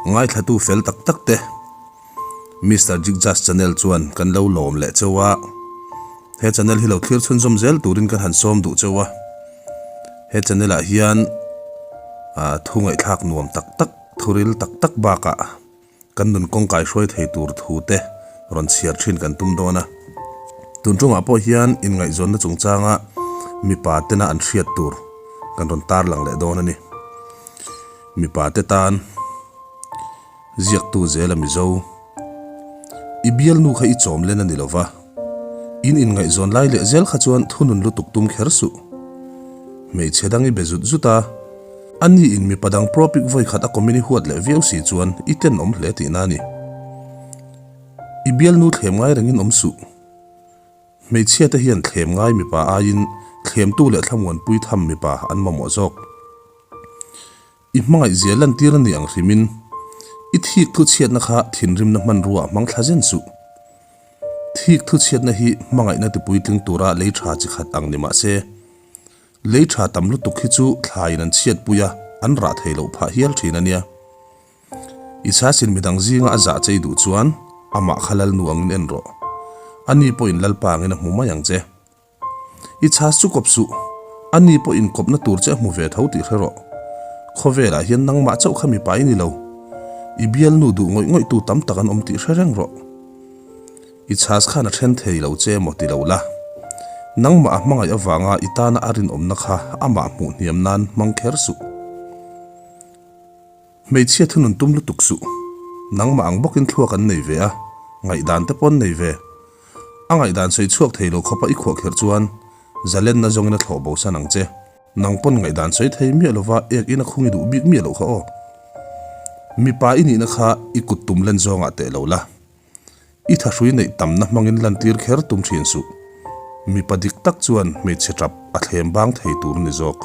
Ngaithlatu fel tak tak te Mister Jigjas channel chuan kan lo lawm leh cheu a, he channel hi lo thlir chhunzawm zel turin kan han sawm duh cheu a. He channel ah hian thu ngaihthlak nuam tak tak, thuril tak tak bakah Kan nun kawngkai hruai thei tur thu te rawn chhiar thin kan tum dawn a. Tun tungah pawh hian inngaihzawnna chungchanga mipa tena an hriat tur kan rawn tarlang leh dawn a ni. Mipa te tan ziaktu zela Mizo, I bialnu kha i chawm len a ni lova, in inngaihzawn lai leh zel kha chuan thunun lutuk tum kher suh. Hmeichhe dang i be zut zut a. A ni in mipa dang propic vawi khat a kawmin i huat leh viau si chuan i tenawm hle tihna a ni. I bialnu thlem ngai rengin awm suh. Hmeichhia te hian thlem ngai mipa aiin thlemtu leh thlamuanpui tham mipa an mamawh zawk. I hmangaih zia lantir a ni ang hrimin i thik thu chhiatna kha thinrimna hmanrua ah hmang thla zen suh. Thik thu chhiatna hi hmangaihna tipuitling tura lei tha chi khat ang ni mahse, Lei tha tam lutuk hi chu thlaiin an chhiatpui a, an rah thei loh phah hial thin a nia. I chhasin midang zinga a zah chei duh chuan amah kha lalnu angin en rawh. Ani pawhin lalpa angin a hmu mai ang che. I chhas chu kawp suh, ani pawhin kawpna tur che a hmu ve tho tih hre rawh. Khawvelah hian nangmah chauh kha mipa i ni lo. I bialnu duh ngawih ngawihtu tam tak an awm tih hre reng rawh. I chhas khan a then thei lo che maw ti lo la. Nangmah a hmangaih avanga i tana a rinawmna kha amah hmuh hniam nan hmang kher suh. Hmeichhia thunun tum lutuk suh. Nangmah ang bawkin thluak an nei ve a, ngaihdan te pawh an nei ve. A ngaihdan sawi chhuak thei lo khawpa i khuah kherh chuan zalenna zawngin a thlawh bosan ang che. Nang pawn ngaihdan sawi thei miah lova ek in a khung i duh bik miah loh kha aw. Mipa i nihna kha i kut tum len zawngah teh lo la. I thahrui neih tamna hmangin lantir kher tum thin suh. Mipa dik tak chuan hmeichhe tap a thlem bang thei tur ni zawk.